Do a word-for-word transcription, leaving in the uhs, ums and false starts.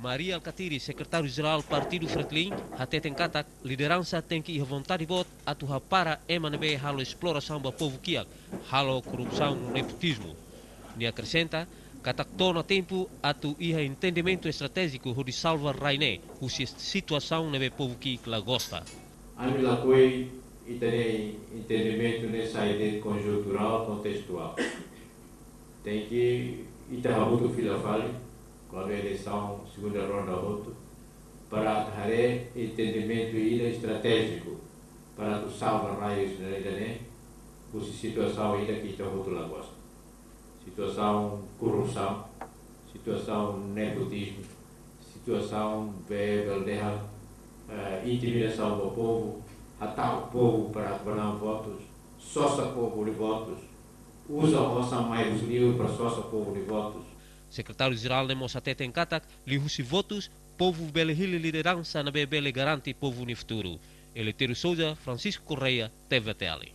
Mari Alkatiri, Sekretáriu Jerál Partidu Fretilin, hateten katak lideransa tenke iha vontade boot atu hapara ema ne'ebé halo esplorasaun ba povu kiak, halo korrupsaun no nepotizmu. Nia akresenta katak to'o ona tempu atu iha entendimentu estratéjiku hodi salva rai ne'e husi situasaun ne'ebé povu kiak la gosta. Ami lakohi ita-nia entendimentu ne'e sai de'it konjunturál, kontestuál. Tenke ita hamutuk fila fali, kuandu eleisaun segunda ronda hotu, para atu haree entendimentu ida estratéjiku, para atu salva rai sira ida-ne'e husi situasaun ida ke ita hotu la gosta. Situasaun korrupsaun, situasaun nepotizmu, situasaun be bele dehan, eh, intimidasaun ba povu, hata'uk povu para atu ba na'an votus, sosa povu nia votus, uza osan mai husi liur para sosa povu nia votus. Sekretáriu Jerál ne'e mós hateten katak liuhusi votus, povu bele hili lideransa ne'ebé bele garante povu nia futuru. Eleutério Sousa, Francisco Correia, T V T L.